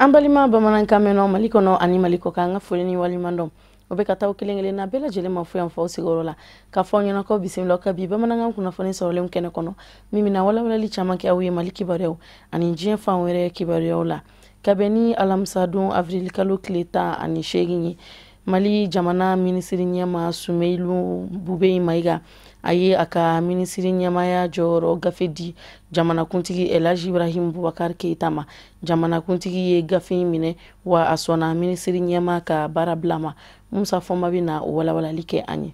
An balima bamanankan mɛnnaw Mali kɔnɔ ani Mali kɔ kan, an ka foli ni waleɲuman dɔn o bɛ ka taa kelen kelen na bɛɛ lajɛlen ma fo yan fɔ sigiyɔrɔ la, k'a fɔ aw ɲɛna ko bisimila ka bi bamanankan kunnafoni sɔrɔlenw kɛnɛ kɔnɔ, min bɛna walawalali caman kɛ aw ye Mali kibaruyaw ani diɲɛ fan wɛrɛ kibaruyaw la. Kabɛn ni alamisa don avril kalo tile 18 ye, Mali jamana minisiri ɲɛma Sumeyilu Bubɛyi Mayiga, a ye a ka minisiri ɲɛmaya jɔyɔrɔ gafe di jamanakuntigi Elhaji Ibrahim Bubakar Keyita ma. Jamanakuntigi ye gafe in minɛ, wa a sɔnna minisiri ɲɛma ka baara bila ma. Musa Fɔnba bɛ na o walawalali kɛ an ye.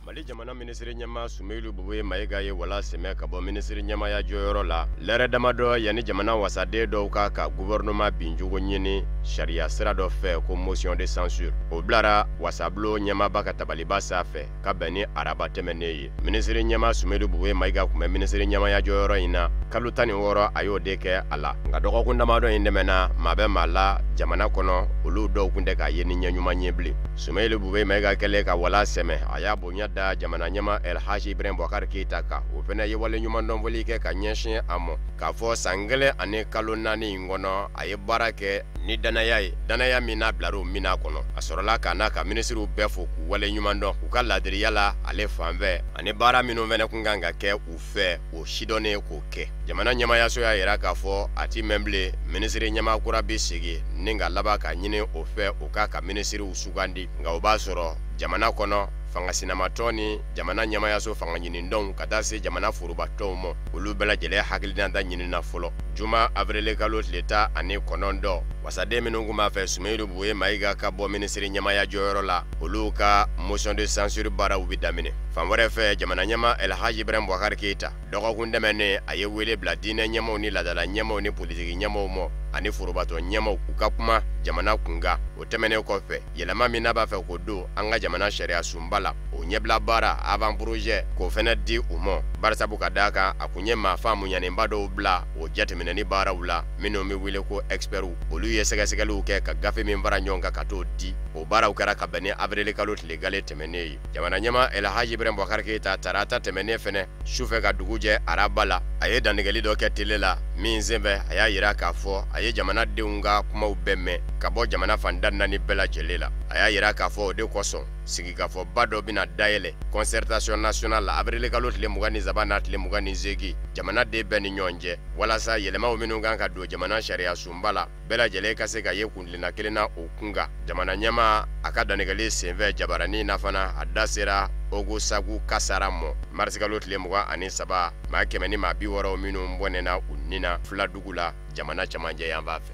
Mali jamana minisiri ɲɛma Sumeyilu Bubɛyi Mayiga ye wala sɛmɛ ka bɔ minisiri ɲɛmaya jɔyɔrɔ la lɛrɛ damadɔ yanni jamana wasaden dɔw ka gouvernement bincogo ɲini sariya sira dɔ fɛ ko motion de censure. O bilara wasabulon ɲɛmaaba ka tabaliba sanfɛ ka bɛn ni araba tɛmɛnen ye. Minisiri ɲɛma Sumeyilu Bubɛyi Mayiga tun bɛ minisiri ɲɛmaya jɔyɔrɔ in na kalo 16, a y'o de kɛ a la. Nka dɔgɔkun damadɔ in tɛmɛna, maa bɛ maa la jamana kɔnɔ, olu dɔw tun tɛ k'a ye ni ɲɛ ɲuman ye bilen. Sumeyilu Bubɛyi Mayiga kɛlen ka wala sɛmɛ, a y'a bonya da jamana ɲɛma Elhaji Ibrahim Bubakar Keyita kan. O fana ye wale ɲuman dɔnfɔli kɛ ka ɲɛsin a ma, k'a fɔ san 1 ani kalo 4 in kɔnɔ, a ye baara kɛ ni danaya ye, danaya min n'a bilar'o minɛn kɔnɔ. A sɔrɔla k'a n'a ka minisiriw bɛɛ fo k'u wale ɲuman dɔn u ka ladiriya la ale fan fɛ, ani baara minnu fana kun kan ka kɛ u fɛ, o sidɔnnen k'o kɛ. Jamana ɲɛmayaso y'a yira k'a fɔ a ti mɛn bilen, minisiri ɲɛma kura bɛ sigi ni ka laban ka ɲini o fɛ o k'a ka minisiriw sugandi. Nka o b'a sɔrɔ jamana kɔnɔ fanga sinamatɔn ni jamana ɲɛmayaso fanga ɲinidɔnw ka taa se jamana forobatɔnw ma, olu bɛɛ lajɛlen hakilinata ɲinina fɔlɔ. Juma avril kalo tile 19, wasaden minnu tun b'a fɛ Sumeyilu Bubɛyi Mayiga ka bɔ minisiri ɲɛmaya jɔyɔrɔ la, olu ka motion de censure baaraw bɛ daminɛ. Fan wɛrɛ fɛ, jamana ɲɛma Elhaji Ibrahim Bubakar Keyita, dɔgɔkun tɛmɛnen, a ye wele bila diinɛ ɲɛmaw ni laadala ɲɛmaw ni politiki ɲɛmaw ma ani forobatɔn ɲɛmaw, u ka kuma jamana kunkan. O tɛmɛnen kɔfɛ, yɛlɛma min n'a b'a fɛ k'o don an ka jamana sariya sunba la, o ɲɛbila baara avant projet, k'o fɛnɛ di u ma, barisabu ka d'a kan a kun ye maa faamuyalenba dɔw bila o jateminɛni baaraw la minnu bɛ wele ko experts. Olu ye sɛgɛsɛgɛliw kɛ ka gafe min fara ɲɔgɔn kan ka t'o di. O baaraw kɛra ka bɛn ni avril kalo tile gale tɛmɛnen ye. Jamana ɲɛma Elhaji Ibrahim Bubakar Keyita, tarata tɛmɛnen fɛnɛ sufɛ ka dugu jɛ araba la, a ye dantigɛli dɔ kɛ tele la min senfɛ, a y'a yira k'a fɔ a ye jamanadenw ka kumaw bɛɛ mɛn ka bɔ jamana fan 14 bɛɛ lajɛlen la. A y'a yira k'a fɔ o de kosɔn sigikafɔba dɔ bɛna dayɛlɛ, concertation nationale la, avril kalo tile 23 n'a tile 28, jamanaden bɛɛ ni ɲɔgɔn cɛ, walasa yɛlɛmaw minnu kan ka don jamana sariya sunba la, bɛɛ lajɛlen ka se ka ye kuntilenna kelen na o kun kan. Jamana ɲɛma a ka dantigɛli senfɛ jabaranin na fana, a da sera Ogosagu kasara mɔ marisi kalo tile 23, maa 100 ni maa 60 minnu bɔnɛna u ni na Filadugu la, jamana camancɛ yanfan fɛ.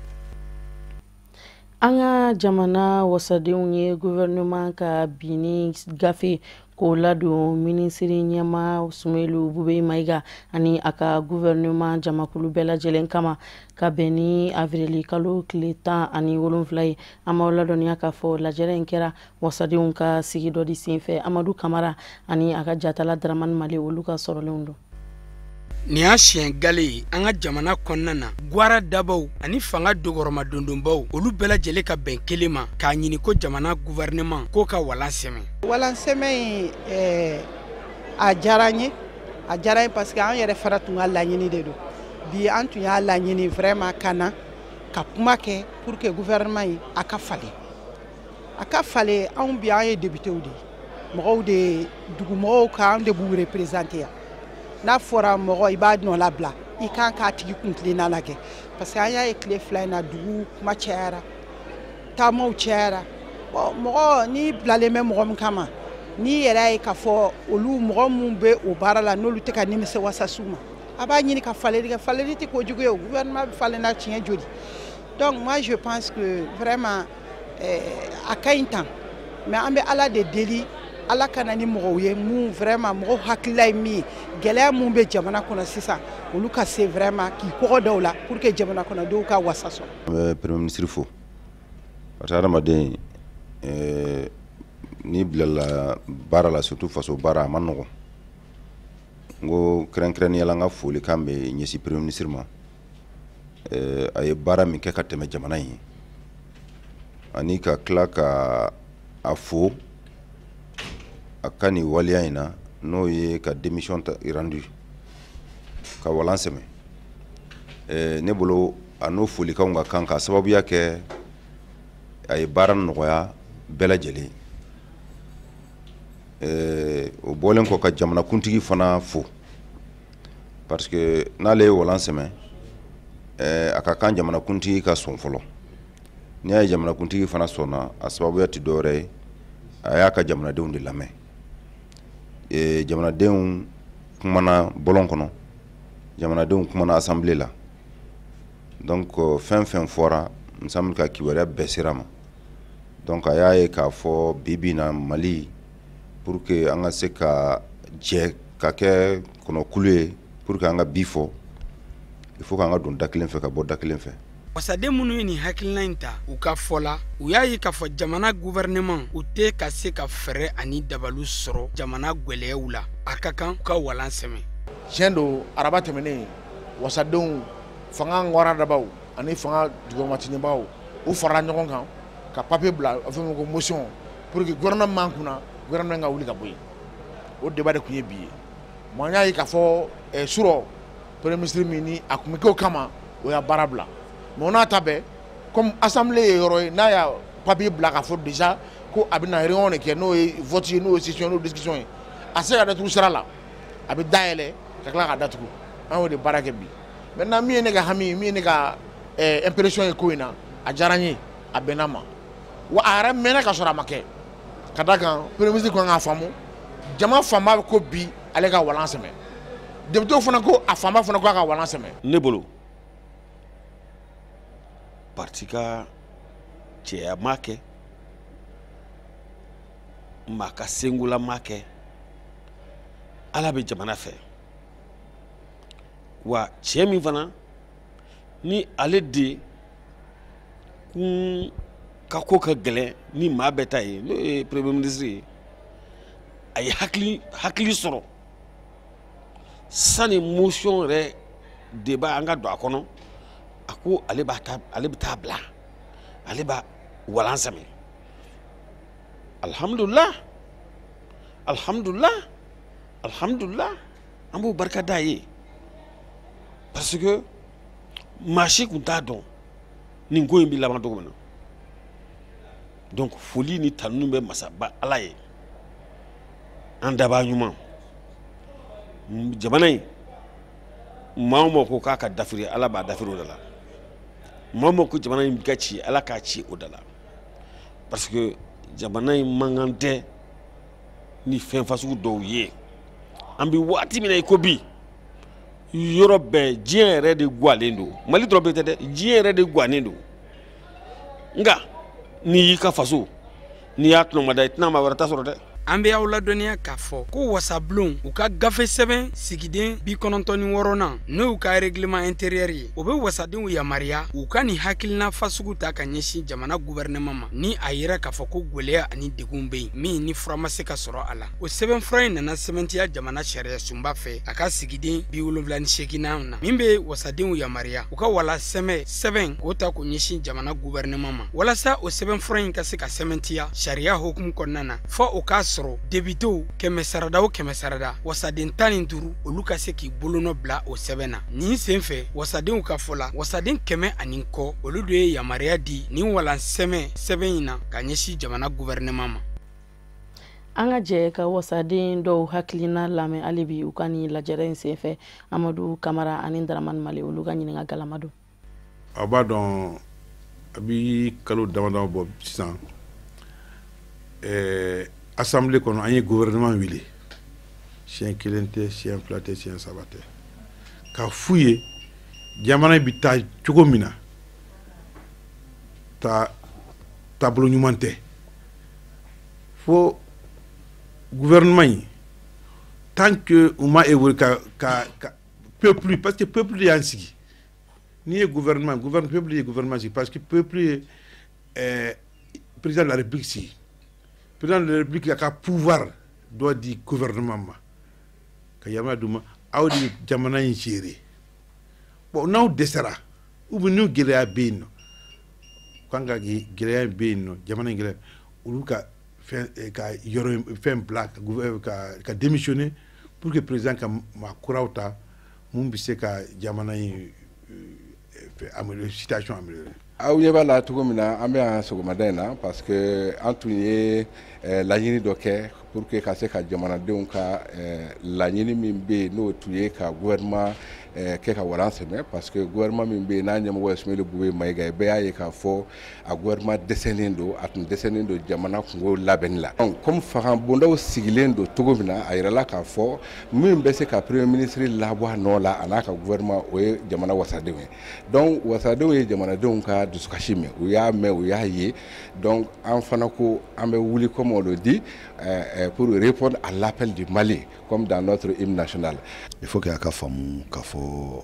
An ka jamana wasadenw ye gouvernement ka binni gafe k'o ladon minisiri ɲɛma Sumeyilu Bubɛyi Mayiga ani a ka gouvernement jamakulu bɛɛ lajɛlen kama, ka bɛn ni avril kalo tile 17 ye. An b'aw ladɔnniya k'a fɔ lajɛrɛ in kɛra wasadenw ka sigi dɔ de senfɛ. Amadu Kamara ani a ka jatala Daramani Male, olu ka sɔrɔlenw don. Nin y'a siɲɛ gale ye an ka jamana kɔnɔna na, gwara dabaw ani fanga dogɔrɔma dondonbaw, olu bɛɛ lajɛlen ka bɛn kelen ma k'a ɲini ko jamana gouvernement k'o ka walan sɛmɛ. Walan sɛmɛ in, a diyara n ye, a diyara n ye parce que an yɛrɛ fana tun ka laɲini de don. Bi an tun y'a laɲini vraiment ka na ka kuma kɛ pour que gouvernement in a ka falen, a ka falen. Anw bi an ye députéw de ye, mɔgɔw de dugumɔgɔw kan, an de b'u représenter yan. N'a fɔra mɔgɔ i b'a nɔ labila, i kan k'a tigi kuntilenna lajɛ, parce que an y'a ye tile 2 in na dugu kuma cayara, taamaw cayara. Bon, mɔgɔ n'i bilalen bɛ mɔgɔ min kama, n'i yɛrɛ ye k'a fɔ olu mɔgɔ minnu bɛ o baara la, n'olu tɛ ka nimisi wasa s'u ma, a b'a ɲini ka falenli kɛ. Falenli tɛ kojugu ye, o gouvernement bɛ falen na tiɲɛ joli. Donc moi je pense que vraiment a ka ɲi tan, mais an bɛ Ala de deli, Ala ka na ni mɔgɔw ye mun vraiment mɔgɔw hakilila ye min ye, gɛlɛya mun bɛ jamana kɔnɔ sisan, olu ka se vraiment k'i kɔgɔ da o la pour que jamana kɔnɔdenw ka wasa sɔrɔ. An bɛ premier ministre fo, parce que hadamaden n'i bilala baara la, surtout faso baara, a ma nɔgɔn. N ko kɛrɛnkɛrɛnnenya la, n ka folikan bɛ ɲɛsin premier ministre ma, a ye baara min kɛ ka tɛmɛ jamana in ye, ani ka tila ka a fo a ka nin waleya in na, n'o ye ka démission rendu ka walan sɛmɛ. Ne bolo a n'o folikanw ka kan k'a sababuya kɛ a ye baara nɔgɔya bɛɛ lajɛlen. O bɔlen kɔ, ka jamanakuntigi fana fo, parce que n'ale ye walan sɛmɛ, a ka kan jamanakuntigi ka sɔn fɔlɔ. N'i y'a ye jamanakuntigi fana sɔnna, a sababuya tɛ dɔwɛrɛ ye, a y'a ka jamanadenw de lamɛn. Jamanadenw kumana bɔlɔn kɔnɔ, jamanadenw kumana assemblée la. Donc fɛn fɛn fɔra, me semble ka kibaruya bɛɛ sera ma. Donc a y'a ye k'a fɔ bi bi in na, Mali, pour que an ka se ka jɛ ka kɛ kɔnɔkulu ye, pour que an ka bi fɔ, il faut k'an ka don da kelen fɛ ka bɔ da kelen fɛ. Wasaden minnu ye nin hakilina in ta, u ka fɔ la, u y'a ye k'a fɔ jamana gouvernement u tɛ ka se ka fɛɛrɛ ani dabalu sɔrɔ jamana gwɛlɛyaw la, a ka kan u ka walan sɛmɛ. Tiɲɛ don, araba tɛmɛnen, wasadenw, fanga ŋɔra dabaw ani fanga jukɔrɔmatinibaw, u farala ɲɔgɔn kan ka papier bila, a fɔ ma ko motion, pour que gouvernement man kunna, gouvernement ka wuli ka bɔ yen. O débat de tun ye bi ye. Bon, an y'a ye k'a fɔ surɔ premier ministre min ni a tun bɛ kɛ o kama, o y'a baara bila. Mais o n'a ta bɛɛ, comme assemblée ye yɔrɔ ye, n'a y'a papier bila k'a fɔ déjà ko a bɛna réunion de kɛ, n'o ye vote ye, n'o ye session, n'o ye discussion ye, a se ka datugu sira la, a bɛ dayɛlɛ ka tila ka datugu. An y'o de baara kɛ bi. Maintenant, min ye ne ka hami ye, min ye ne ka impression ye ko in na, a diyara n ye, a bɛnna ma wa. A yɛrɛ mɛnna ka sɔrɔ a ma kɛ, ka da kan premier ministre kan k'a faamu, jama fanba ko bi ale ka walan sɛmɛ, député fana ko, a fanba fana ko a ka walan sɛmɛ. Ne bolo, parti ka cɛya ma kɛ, maa ka sengola ma kɛ. Ala bɛ jamana fɛ wa. Cɛ min fana ni ale de kun ka ko ka gɛlɛn ni maa bɛɛ ta ye, n'o ye premier ministre ye, a ye hakili sɔrɔ sani motion yɛrɛ débat an ka don a kɔnɔ, a ko ale b'a ta, ale bɛ taa bila, ale b'a walan sɛmɛ. Alhamdulilah, alhamdulilah, alhamdulilah, an b'o barika da ye, parce que maa si tun t'a dɔn nin ko in bɛ laban cogo min na. Donc foli ni tanuni bɛ masaba Ala ye, an dabaa ɲuman. Jamana in, maa o maa ko k'a ka dafiri, Ala b'a dafiri o da la. Maa o maa ko jamana in ka ci, Ala k'a ci o da la, parce que jamana in man kan tɛ ni fɛn fasugu dɔw ye. An bɛ waati min na i ko bi, yɔrɔ bɛɛ, diɲɛ yɛrɛ de gwalen don. Mali dɔrɔn tɛ dɛ, diɲɛ yɛrɛ de gwannen don. Nka n'i y'i ka faso, n'i y'a tɔnɔmada, i tɛna maa wɛrɛ ta sɔrɔ dɛ. An bɛ aw ladɔnniya k'a fɔ ko wasabulon u ka gafe sɛbɛn sigiden 96nan, n'o y'u ka règlement intérieur ye, o bɛ wasadenw yamaruya u ka nin hakilina fasugu ta ka ɲɛsin jamana gouvernement ma, ni a yira k'a fɔ ko gwɛlɛya ani degun bɛ yen min ni fura ma se ka sɔrɔ a la. O sɛbɛnfura in nana sɛbɛntiya jamana sariya sunba fɛ a ka sigiden 78nan na, min bɛ wasadenw yamaruya u ka wala sɛmɛ sɛbɛn k'o ta k'o ɲɛsin jamana gouvernement ma. Walasa o sɛbɛnfura in ka se ka sɛbɛntiya sariya hukumu kɔnɔna na, fɔ o k'a sɔrɔ depitew 100 sarada o 100 sarada, wasaden 15, olu ka se k'i bolonɔ bila o sɛbɛn na. Nin sen fɛ, wasadenw ka fɔ la, wasaden 100 ani kɔ, olu de ye yamaruya di nin walan sɛmɛ sɛbɛn in na ka ɲɛsin jamana gouvernement ma. An ka jɛ ka wasaden dɔw hakilina lamɛn hali bi u ka nin lajɛrɛ in senfɛ. Amadu Kamara ani Daramani Male, olu ka ɲininka galama don. Aw b'a dɔn, a bi kalo dama dama bɔ sisan, assemblée kɔnɔ, an ye gouvernement wele, siɲɛ kelen tɛ, siɲɛ fila tɛ, siɲɛ saba tɛ, ka f'u ye jamana bɛ taa cogo min na, ta taabolo ɲuman tɛ. Fo gouvernement in, tant que u ma évoluer ka peuple, parce que peuple de y'an sigi. N'i ye gouvernement, peuple ye gouvernement sigi, parce que peuple ye président de la République sigi. Président de la République a ka pouvoir dɔ di gouvernement ma ka yamaruya d'u ma, aw de bɛ jamana in gérer. Bon, n'aw dɛsɛra ou bien n'u gɛlɛya bɛ yen nɔ, kan ka gɛlɛya in bɛ yen nɔ, jamana in gɛlɛya, olu ka fɛn ka yɔrɔ fɛn bila ka démissionner pour que président ka maa kuraw ta mun bɛ se ka jamana in fɛ améliorer, situation améliorer. Aw ɲɛ b'a la cogo min na, an bɛ yan sɔgɔmada in na parce que an tun ye laɲini dɔ kɛ pour que ka se ka jamanadenw ka laɲini min bɛ yen, n'o tun ye ka gouvernement kɛ ka walan sɛmɛ, parce que gouvernement min bɛ yen, n'a ɲɛmɔgɔ ye Soumeylou Boubèye Maïga ye, bɛɛ y'a ye k'a fɔ a gouvernement dɛsɛlen don, a tun dɛsɛlen don jamana kungo labɛnni la. Donc comme fanga bondaw sigilen don cogo min na, a yirala k'a fɔ min bɛ se ka premier ministre labɔ a nɔ la, a n'a ka gouvernement, o ye jamana wasadenw ye. Donc wasadenw ye jamanadenw ka dusukasi mɛn, u y'a mɛn, u y'a ye. Donc an fana ko an bɛ wuli, comme on le dit, pour répondre à l'appel du Mali, comme dans notre hymne national. Il faut que a ka faamu k'a fɔ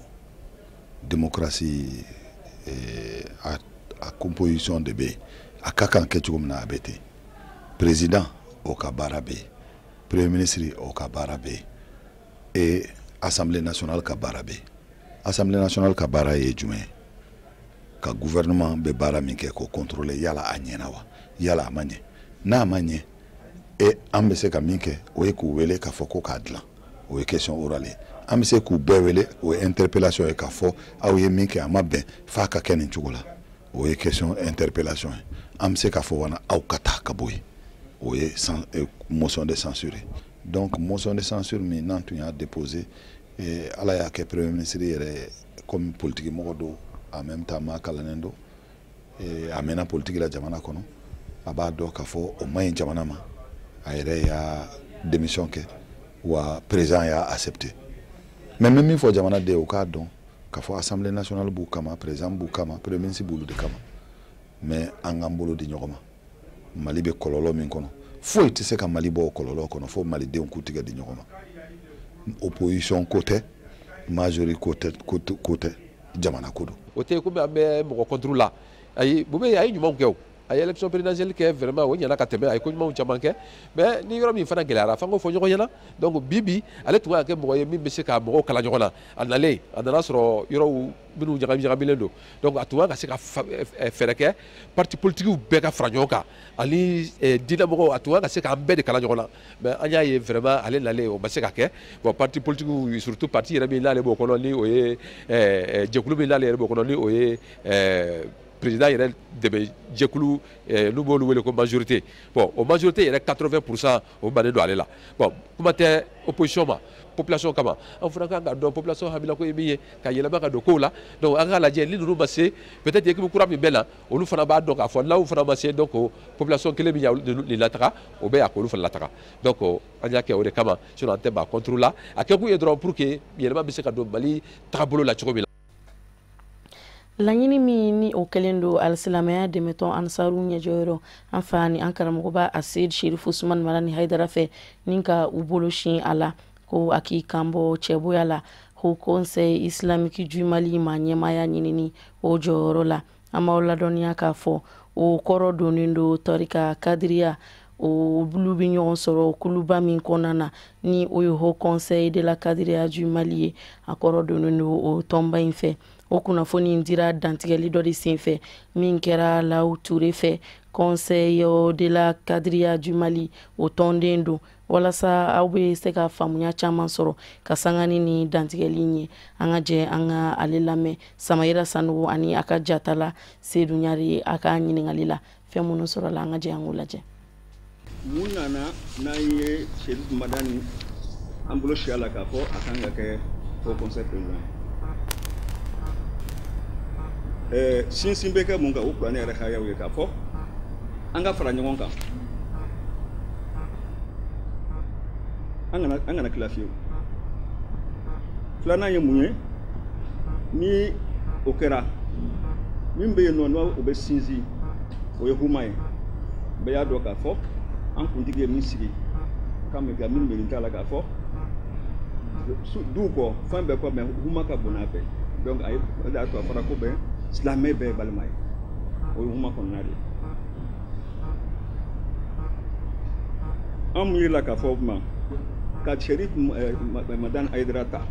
démocratie a composition de bɛ yen, a ka kan kɛ cogo min na, a bɛ ten. Président, o ka baara bɛ yen, premier ministre, o ka baara bɛ yen, et Assemblée nationale ka baara bɛ yen. Assemblée nationale ka baara ye jumɛn ye? Ka gouvernement bɛ baara min kɛ, k'o contrôler, yala a ɲɛna wa, yala a ma ɲɛ. N'a ma ɲɛ, e an bɛ se ka min kɛ, o ye k'u wele k'a fɔ ko k'a dilan, o ye question orale ye. An bɛ se k'u bɛɛ wele, o ye interpellation ye, k'a fɔ aw ye min kɛ, a ma bɛn, f'a ka kɛ nin cogo la, o ye question interpellation ye. An bɛ se k'a fɔ wana aw ka taa ka bɔ yen, o ye motion de censure ye. Donc motion de censure min n'an tun y'a déposé, Ala y'a kɛ premier ministre yɛrɛ, comme politique mɔgɔ don, en même temps maa kalannen don, a mɛnna politique la jamana kɔnɔ, a b'a dɔn k'a fɔ o man ɲi jamana ma. A yɛrɛ y'a démission kɛ, wa président y'a accepté. Mais n bɛ min fɔ jamanaden, u k'a dɔn k'a fɔ Assemblée nationale b'u kama, président b'u kama, premier ministre b'olu de kama. Mais an k'an bolo di ɲɔgɔn ma. Mali bɛ kɔlɔlɔ min kɔnɔ, foyi tɛ se ka Mali bɔ o kɔlɔlɔ kɔnɔ fo malidenw k'u tigɛ di ɲɔgɔn ma. Opposition ko tɛ, majorité ko tɛ, ko tɛ, jamana ko don. O tɛ komi an bɛ mɔgɔ contre la. Ayi, Boubèye a ye ɲumanw kɛ, o a ye élection présidentielle kɛ, vraiment o ɲɛna ka tɛmɛ, a ye ko ɲumanw caman kɛ. Mais ni yɔrɔ min fana gɛlɛyara, f'an k'o fɔ ɲɔgɔn ɲɛna. Donc bi bi, ale tun kan ka kɛ mɔgɔ ye min bɛ se ka mɔgɔw kala ɲɔgɔn na. A nalen, a nana sɔrɔ yɔrɔw minnu ɲagami ɲagamilen don. Donc a tun kan ka se ka fɛɛrɛ kɛ parti politiques bɛɛ ka fara ɲɔgɔn kan ani diinɛmɔgɔw, a tun kan ka se k'an bɛɛ de kala ɲɔgɔn na. Mais an y'a ye vraiment, ale nalen, o ma se ka kɛ. Bon, parti politiques, surtout parti yɛrɛ min n'ale b'o kɔnɔ, ni o ye jɛkulu min n'ale yɛrɛ b'o kɔnɔ, ni o ye président yɛrɛ dɛmɛ jɛkulu, n'u b'olu wele ko majorité. Bon, o majorité yɛrɛ, 80 %, o bannen don ale la. Bon, kuma tɛ opposition ma. Population kama, an fana kan ka dɔn population haminako ye min ye, ka yɛlɛma ka don kow la. Donc an k'a lajɛ, ni ninnu ma se, peut-être équipe kura min bɛ na, olu fana b'a dɔn k'a fɔ n'aw fana ma se, donc population kelen min y'a nin lataga, o bɛ yan k'olu fana lataga. Donc an y'a kɛ o de kama, sinon an tɛ maa contre la. A kɛkun ye dɔrɔn pour que yɛlɛma bɛ se ka don Mali tagabolo la cogo min na. Laɲini min ni o kɛlen don alisilamɛya dɛmɛtɔn Ansaru ɲɛjɔyɔrɔ, an fa ni an karamɔgɔba Aseyid Sherifu Usman Madani Hayidara fɛ, ni ka u bolo sin a la ko a k'i kan bɔ cɛboya la, Haut Conseil islamique du Mali ma ɲɛmaaya ɲinini o jɔyɔrɔ la. An b'aw ladɔnniya k'a fɔ o kɔrɔ donnen don tɔrika kadiriya, olu bɛ ɲɔgɔn sɔrɔ kuluba min kɔnɔna na, ni o ye Haut Conseil de la Kadiriya du Mali ye. A kɔrɔ donnen don o tɔnba in fɛ. O kunnafoni dira dantigɛli dɔ de senfɛ min kɛra Law Ture fɛ, Conseil de la Kadiriya du Mali o tɔnden don. Walasa aw bɛ se ka faamuya caman sɔrɔ ka sangani ni dantigɛli ye, an ka jɛ an ka ale lamɛn Samayira Sanogo ani a ka jatala Sedu Ɲare a ka ɲininkali la. Fɛn minnu sɔrɔla, an ka jɛ an k'o lajɛ. Mun nana n'an ye Cherif Madani an bolo siya la k'a fɔ a kan ka kɛ Haut Conseil président ye, sinsin bɛ kɛ mun kan? O kuranɛ yɛrɛ hayaw ye k'a fɔ an ka fara ɲɔgɔn kan, an kana tila fiyewu. Filanan ye mun ye? Ni o kɛra, min bɛ yen nɔ, n'o bɛ sinsin, o ye huma ye. Bɛɛ y'a dɔn k'a fɔ an kuntigi ye min sigi k'an ka min miiri t'a la k'a fɔ duw kɔ, fɛn bɛɛ kɔ, mɛ huma ka bon n'a bɛɛ. Donc a ye o de y'a to a fɔra ko bɛn silamɛ bɛɛ ye balima ye, o ye huma kɔnɔna de ye. An mun yirila k'a fɔ o kuma ka Cherif Madani Hayidara ta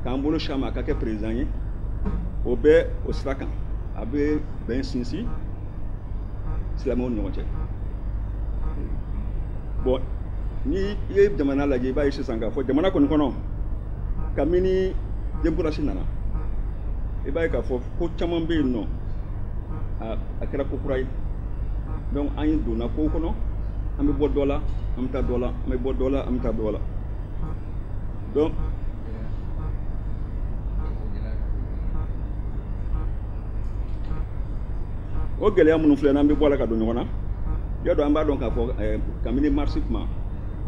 k'an bolo si a ma a ka kɛ président ye, o bɛ o sira kan, a bɛ bɛn sinsin silamɛw ni ɲɔgɔn cɛ. Bon, ni i ye jamana lajɛ, i b'a ye sisan k'a fɔ jamana kɔni kɔnɔ, kabini démocratie nana, I b'a ye k'a fɔ ko caman bɛ yen nɔ, a kɛra ko kura ye. Donc an ye donna kow kɔnɔ, an bɛ bɔ dɔ la, an bɛ taa dɔ la, an bɛ bɔ dɔ la, an bɛ taa dɔ la. Donc o gɛlɛya minnu filɛ, n'an bɛ bɔ a la ka don ɲɔgɔn na, y'a dɔn, an b'a dɔn k'a fɔ kabini mars tuma,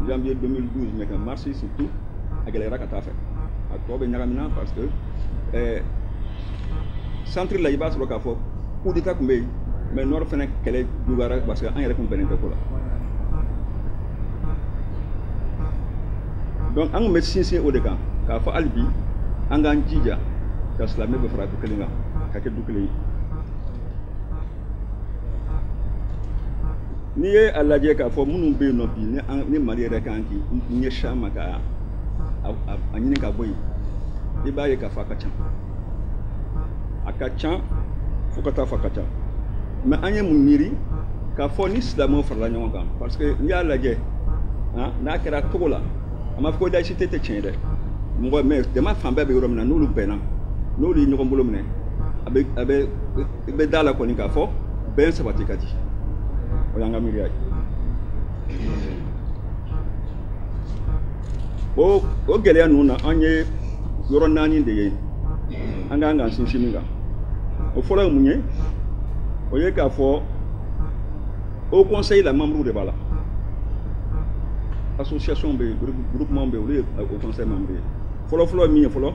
janvier 2012, mais ka mars surtout, a gɛlɛyara ka taa fɛ, a tɔ bɛ ɲagamina, parce que centre la, i b'a sɔrɔ k'a fɔ coup d'état tun bɛ yen, mais nord fana kɛlɛ juguyara, parce que an yɛrɛ tun bɛnnen tɛ ko la. Donc an tun bɛ sinsin o de kan k'a fɔ hali bi an k'an jija ka silamɛ bɛɛ fara du kelen kan, ka kɛ du kelen ye. N'i ye a lajɛ k'a fɔ minnu bɛ yen nɔ bi, ni Mali yɛrɛ kan k'i ɲɛsin a ma ka a ɲini ka bɔ yen, i b'a ye k'a fɔ a ka ca, a ka ca fo ka taa fɔ a ka ca. Mais an ye mun miiri k'a fɔ ni silamɛw farala ɲɔgɔn kan? Parce que n'i y'a lajɛ, n'a kɛra togo la, a ma fɔ ko laïcité tɛ tiɲɛ ye dɛ, mɔgɔ, mais jama fan bɛɛ bɛ yɔrɔ min na, n'olu bɛnna, n'olu ye ɲɔgɔn bolo minɛ, a bɛ a bɛ i bɛ da la kɔni k'a fɔ bɛn sabati ka di. O y'an ka miiriya ye. O gɛlɛya ninnu na, an ye yɔrɔ naani de ye an k'an k'an sinsin min kan. O fɔlɔ ye mun ye? O ye k'a fɔ haut conseil la, membre de b'a la, association bɛ yen, groupement bɛ yen, olu ye haut conseil membre ye. Fɔlɔfɔlɔ ye min ye, fɔlɔ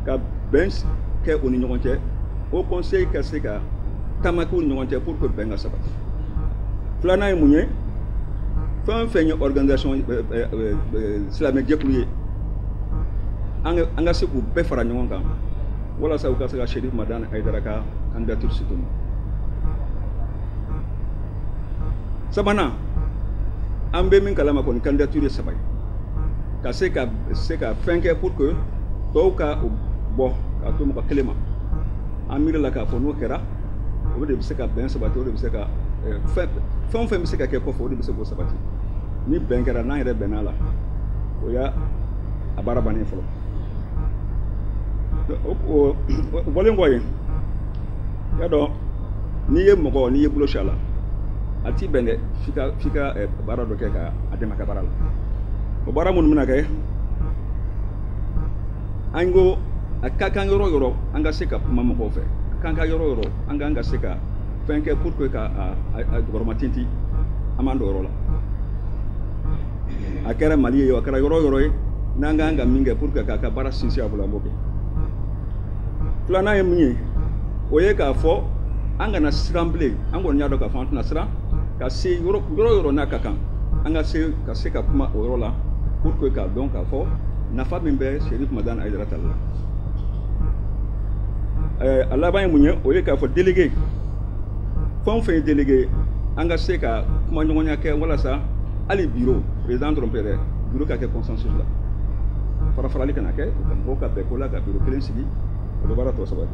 ka bɛn kɛ u ni ɲɔgɔn cɛ, haut conseil ka se ka taama kɛ u ni ɲɔgɔn cɛ pour que bɛn ka sabati. Filanan ye mun ye? Fɛn o fɛn ye organisation silamɛ jɛkulu ye, an ka se k'u bɛɛ fara ɲɔgɔn kan walasa u ka se ka Cherif Madani Haidara ka candidature soutenir. Sabanan, an bɛ min kalama kɔni, candidature ye saba ye, ka se ka fɛn kɛ pour que tɔw ka bɔ k'a to mɔgɔ kelen ma. An miiri la k'a fɔ n'o kɛra, o de bɛ se ka bɛn sabati, o de bɛ se ka fɛn o fɛn bɛ se ka kɛ kɔfɛ, o de bɛ se k'o sabati. Ni bɛn kɛra, n'an yɛrɛ bɛnna la, o y'a a baara bannen fɔlɔ. O bɔlen kɔ yen, y'a dɔn, n'i ye mɔgɔ, n'i ye bolo si a la, a t'i bɛn dɛ, f'i ka baara dɔ kɛ ka a dɛmɛ a ka baara la. O baara minnu bɛna kɛ, an ko a ka kan yɔrɔ o yɔrɔ an ka se ka kuma mɔgɔw fɛ, a kan ka yɔrɔ o yɔrɔ an kan ka se ka fɛn kɛ pour que ka a jukɔrɔma tintin, an b'an don yɔrɔ la. A kɛra Mali ye, a kɛra yɔrɔ o yɔrɔ ye, n'an kan ka min kɛ pour que k'a ka baara sinsin a bolo, an b'o kɛ. Filanan ye mun ye? O ye k'a fɔ an kana siran bilen. An kɔni y'a dɔn k'a fɔ an tɛna siran ka se yɔrɔ o yɔrɔ n'a ka kan, an ka se ka kuma o yɔrɔ la pour que k'a dɔn k'a fɔ nafa min bɛ Cherif Madani Haidara tali la. A laban ye mun ye? O ye k'a fɔ délégué, fɛn o fɛn ye délégué, an ka se ka kumaɲɔgɔnya kɛ walasa hali bureau président dɔrɔn tɛ dɛ, bureau ka kɛ consensus la, fara farali kana kɛ, ka mɔgɔw ka bɛn ko la, ka bureau kelen sigi, o bɛ baara tɔ sabati.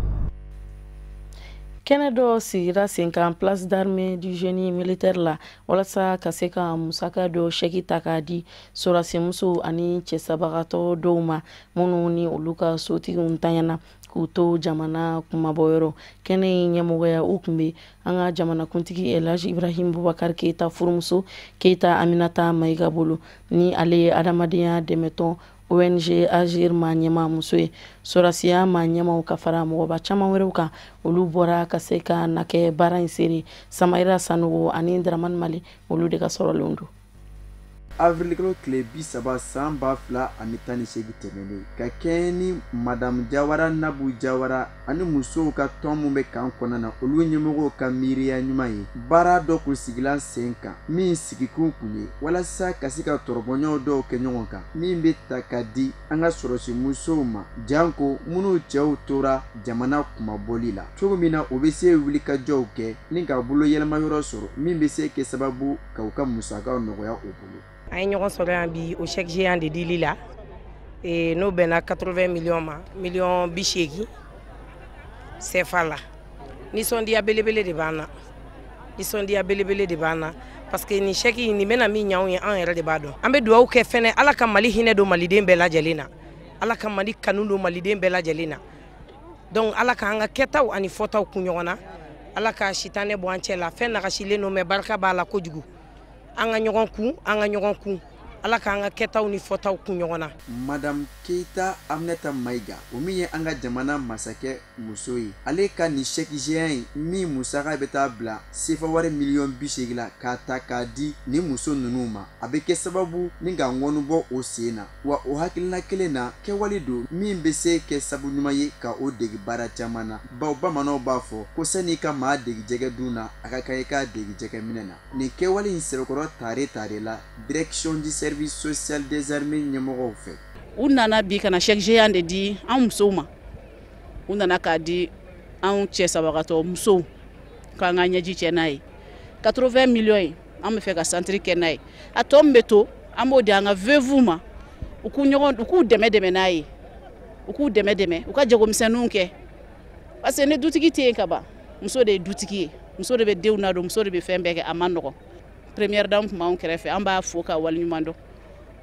Kɛnɛ dɔ sigira sen kan place d'armée du génie militaire la walasa ka se ka musaka dɔ sɛki ta k'a di sɔrɔdasimusow ani cɛsabagatɔ dɔw ma, minnu ni olu ka sotigiw ntanyana k'u to jamana kumabɔyɔrɔ. Kɛnɛ in ɲɛmɔgɔya o tun bɛ an ka jamanakuntigi El Hadj Ibrahim Boubacar Keita furumuso Keita Aminata Mayiga bolo, ni ale ye adamadenya dɛmɛtɔn ONG Agir maa ɲɛmaa muso ye. Sɔrɔdasiya maa ɲɛmaaw ka fara mɔgɔba caman wɛrɛw kan, olu bɔra ka se ka na kɛ baara in seere. Samayira Sanogo ani Dramane Mali, olu de ka sɔrɔlenw don. Avril kalo tile 30 san 2018 tɛmɛnen, ka kɛɲɛ ni Madamu Jawara Nabu Jawara ani musow ka tɔn min bɛ kan kɔnɔna na, olu ɲɛmɔgɔw ka miiriya ɲuman ye, baara dɔ kun sigila sen kan min sigikun kun ye walasa ka se ka tɔrɔbɔɲɔgɔn dɔw kɛ ɲɔgɔn kan min bɛ ta ka di an ka sɔrɔsi musow ma, janko minnu cɛw tora jamana kunmabɔli la cogo min na, u bɛ se wulikajɔw kɛ ni ka bolo yɛlɛma yɔrɔ sɔrɔ min bɛ se kɛ sababu ka u ka musakaw nɔgɔya u bolo. An ye ɲɔgɔn sɔrɔ yan bi o chèque géant de dili la, n'o bɛnna 80 millions ma, miliyɔn 80 CFA la. Nisɔndiya belebele de b'an na, nisɔndiya belebele de b'an na, parce que nin chèque in nin bɛna min ɲɛ anw ye, an yɛrɛ de b'a dɔn. An bɛ dugawu kɛ fɛnɛ, Ala ka Mali hinɛ don maliden bɛɛ lajɛlen na, Ala ka Mali kanu don maliden bɛɛ lajɛlen na. Donc Ala k'an ka kɛtaw ani fɔtaw kun ɲɔgɔn na, Ala ka sitanɛ bɔ an cɛ la. Fɛn nagasilen don mais barika b'a la kojugu. An ka ɲɔgɔn kun, an ka ɲɔgɔn kun, Ala k'an ka kɛtaw ni fɔtaw kun ɲɔgɔn na. Madame Keita Aminata Maïga, o min ye an ka jamana masakɛ muso ye, ale ka nin chèque géant in min musaka bɛ taa bila sefa wari miliyɔn 80 la k'a ta k'a di nin muso ninnu ma, a bɛ kɛ sababu ni ka ŋɔni bɔ o sen na. Wa o hakilina kelen na, kɛwale don min bɛ se kɛ sabu ɲuman ye ka o degi baara caman na, bawo bamananw b'a fɔ ko sanni i ka maa degi jɛgɛ dun na, a ka kan i k'a degi jɛgɛ minɛ na. Nin kɛwale in sɛbɛkɔrɔ tare tare la direction du service social des armées ɲɛmɔgɔw fɛ. U nana bi ka na chèque géant de di an musow ma. U nana k'a di anw cɛ sabagatɔ musow k'an ka ɲɛji cɛ n'a ye. 80 millions ye, an bɛ fɛ ka centre kɛ n'a ye. A tɔ min bɛ to, an b'o di an ka veuves ma, u k'u ɲɔgɔn, u k'u dɛmɛ dɛmɛ n'a ye, u k'u dɛmɛ dɛmɛ, u ka jagomisɛnninw kɛ, parce que ni dutigi tɛ yen ka ban, muso de ye dutigi ye, muso de bɛ denw nadon, muso de bɛ fɛn bɛɛ kɛ. A man nɔgɔn. Première dame tun b'anw kɛrɛfɛ, an b'a fo ka waleɲuman dɔn.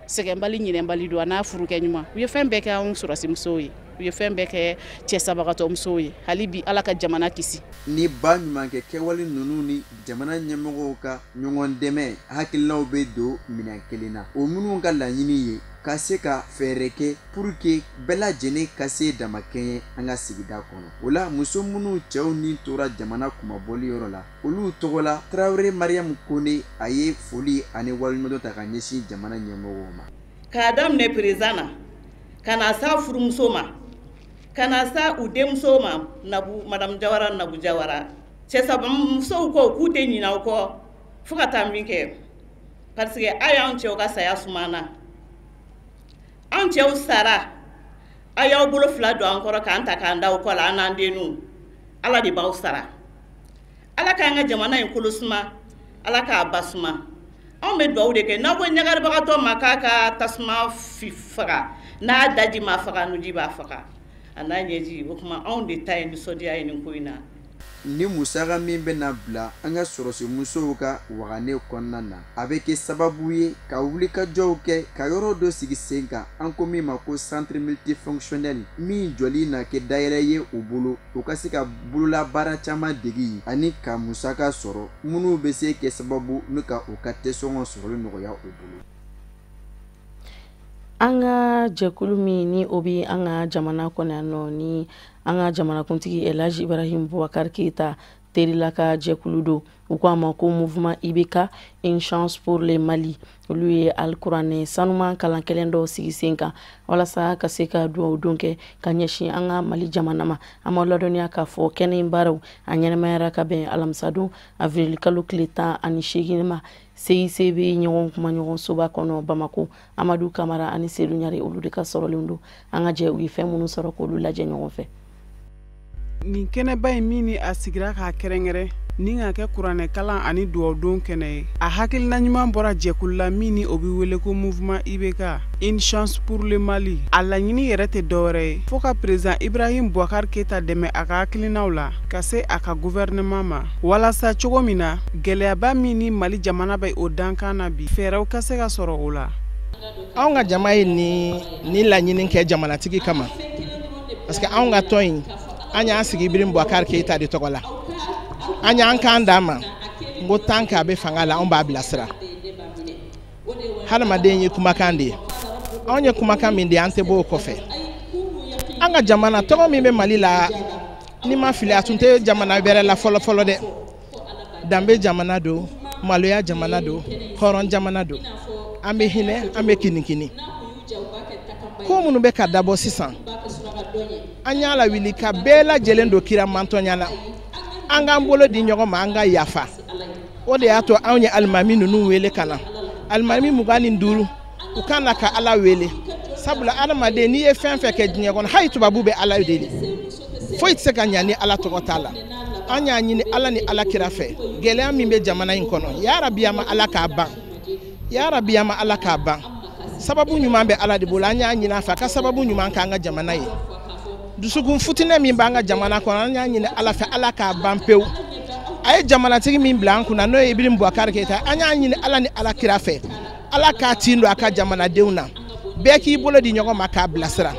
Sɛgɛnbali ɲinɛnbali don, a n'a furukɛ ɲuman, u ye fɛn bɛɛ kɛ anw sɔrɔsimusow ye, u ye fɛn bɛɛ kɛ cɛ sabagatɔ musow ye. Hali bi, Ala ka jamana kisi. Ni ba ɲumankɛ kɛwale ninnu ni jamana ɲɛmɔgɔw ka ɲɔgɔn dɛmɛ hakilinaw bɛ don minɛn kelen na, o minnu ka laɲini ye ka se ka fɛɛrɛ kɛ pour que bɛɛ lajɛlen ka se damakɛɲɛ an ka sigida kɔnɔ. O la, muso minnu cɛw ni tora jamana kunmabɔli yɔrɔ la, olu tɔgɔ la, Tarawele Mariyamu Kone, a ye foli ani waleɲumandɔn ta ka ɲɛsin jamana ɲɛmɔgɔw ma. K'a daminɛ président na ka na s'a furumuso ma, ka na sa u denmuso ma, Nabu, Madame Jawara, Nabu Jawara, cɛ saba musow ko k'u tɛ ɲinɛ aw kɔ fo ka taa min kɛ, parce que a y'anw cɛw ka saya sumana. An cɛw sara, a y'aw bolo fila don an kɔrɔ k'an ta k'an da aw kɔ la, an n'an denninw. Ala de b'aw sara. Ala k'an ka jamana in kolo suma, Ala k'a ba suma. Anw bɛ dugawu de kɛ. N'aw ko ɲagaribagatɔ ma k'a ka tasuma faga, n'a daji ma faga, nuji b'a faga, a n'a ɲɛji. O tuma, anw de ta ye nisɔndiya ye nin ko in na. Ni musaka min bɛna bila an ka sɔrɔsimusow ka wagane kɔnɔna na, a bɛ kɛ sababu ye ka wulikajɔw kɛ ka yɔrɔ dɔ sigi sen kan, an ko min ma ko centre multifonctionnel, min jɔli na kɛ dayɛlɛ ye u bolo, u ka se ka bololabaara caman degi ani ka musaka sɔrɔ minnu bɛ se kɛ sababu n'u ka u ka tɛsɔngɔ sɔrɔli nɔgɔya u bolo. An ka jɛkulu min ni o bɛ an ka jamana kɔnɔ yan nɔ, ni an ka jamanakuntigi Elhaji Ibrahim Boubacar Keita terila ka jɛkulu don, u ko a ma ko Mouvement IBK, une chance pour le Mali, olu ye alikuranɛ sanuman kalan kelen dɔw sigi sen kan walasa ka se ka dugawu don kɛ ka ɲɛsin an ka Mali jamana ma. An ma ladɔnniya k'a fɔ kɛnɛ in baaraw a ɲɛnɛmayara ka bɛn alamisadon avril kalo tile 18 ma, CICB ɲɔgɔn kuma ɲɔgɔn soba kɔnɔ Bamako. Amadu Kamara ani Sedu Ɲare, olu de ka sɔrɔlen don. An ka jɛ u ye fɛn minnu sɔrɔ k'olu lajɛ ɲɔgɔn fɛ. Nin kɛnɛba in min ni a sigira k'a kɛrɛnkɛrɛn ni ka kɛ kuranɛ kalan ani duwawudon kɛnɛ ye, a hakilina ɲuman bɔra jɛkulu la min ni o bɛ wele ko Mouvement IBK, une chance pour le Mali. A laɲini yɛrɛ tɛ dɔwɛrɛ ye fo ka président Ibrahim Boubacar Keita dɛmɛ a ka hakilinaw la ka se a ka gouvernement ma, walasa cogo min na gɛlɛyaba min ni Mali jamana bɛ o dankan na bi, fɛɛrɛw ka se ka sɔrɔ o la. Anw ka jama ye nin laɲini kɛ jamanatigi kama, parce que anw ka tɔn in, an y'an sigi Ibrahim Boubacar Keita de tɔgɔ la. An y'an kan d'a ma n ko tant que a bɛ fanga la, anw b'a bilasira. Hadamaden ye kumakan de ye. Anw ye kumakan min di, an tɛ bɔ o kɔfɛ. An ka jamana tɔgɔ min bɛ Mali la, ni ma fili, a tun tɛ jamana wɛrɛ la fɔlɔ fɔlɔ dɛ. Danbe jamana don, maloya jamana don, hɔrɔn jamana don. An bɛ hinɛ, an bɛ kinikini. Ko minnu bɛ ka dabɔ sisan, an y'a lawuli ka bɛɛ lajɛlen don kira mantɔnya la. An k'an bolo di ɲɔgɔn ma, an ka yafa. O de y'a to anw ye alimami ninnu wele ka na, alimami 25, u ka na ka Ala wele, sabula adamaden, n'i ye fɛn fɛn kɛ diɲɛ kɔnɔ, hali tubabu bɛ Ala deli, foyi tɛ se ka ɲa ni Ala tɔgɔ t'a la. An y'a ɲini Ala ni Ala kira fɛ, gɛlɛya min bɛ jamana in kɔnɔ, yarabi ma Ala k'a ban, yarabi ma Ala k'a ban. Sababu ɲuman bɛ Ala de bolo. An y'a ɲini a fɛ a ka sababu ɲuman k'an ka jamana ye. Dusukun futinɛ min b'an ka jamana kɔnɔ, an y'a ɲini Ala fɛ, Ala k'a ban pewu. A ye jamanatigi min bila an kunna, n'o ye Ibrahim Boubacar Keita, an y'a ɲini Ala ni Ala kira fɛ, Ala k'a tin don a ka jamanadenw na. Bɛɛ k'i bolo di ɲɔgɔn ma k'a bilasira.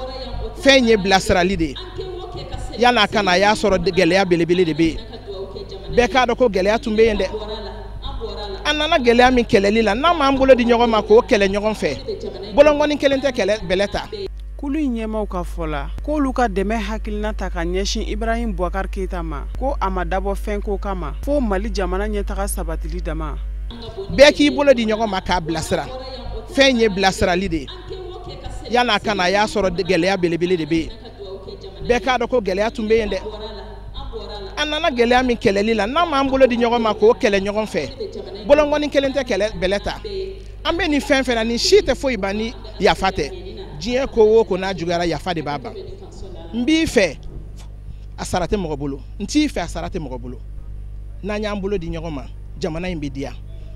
Fɛn ye bilasirali de ye. Yan'a ka na, a y'a sɔrɔ gɛlɛya belebele de bɛ yen. Bɛɛ k'a dɔn ko gɛlɛya tun bɛ yen dɛ. An nana gɛlɛya min kɛlɛli la, n'an m'an bolo di ɲɔgɔn ma k'o kɛlɛ ɲɔgɔn fɛ, bolonkɔni kelen tɛ kɛlɛ bɛlɛ ta. Kulu in ɲɛmaw ka fɔ la, k'olu ka dɛmɛ hakilina ta ka ɲɛsin Ibrahim Boubacar Keita ma, ko a ma dabɔ fɛn ko kama fo Mali jamana ɲɛtaga sabatili dama. Bɛɛ k'i bolo di ɲɔgɔn ma k'a bilasira. Fɛn ye bilasirali de ye. Yan'a ka na, a y'a sɔrɔ gɛlɛya belebele de bɛ yen. Bɛɛ k'a dɔn ko gɛlɛya tun bɛ yen dɛ. An nana gɛlɛya min kɛlɛli la, n'an m'an bolo di ɲɔgɔn ma k'o kɛlɛ ɲɔgɔn fɛ, bolonkɔni kelen tɛ kɛlɛ bɛlɛ ta. An bɛ nin fɛn fɛn na, nin si tɛ foyi ban ni yafa tɛ. Diɲɛ ko o ko n'a juguyara, yafa de b'a ban. N b'i fɛ, a sara tɛ mɔgɔ bolo. N t'i fɛ, a sara tɛ mɔgɔ bolo. N'an y'an bolo di ɲɔgɔn ma, jamana in bɛ diya.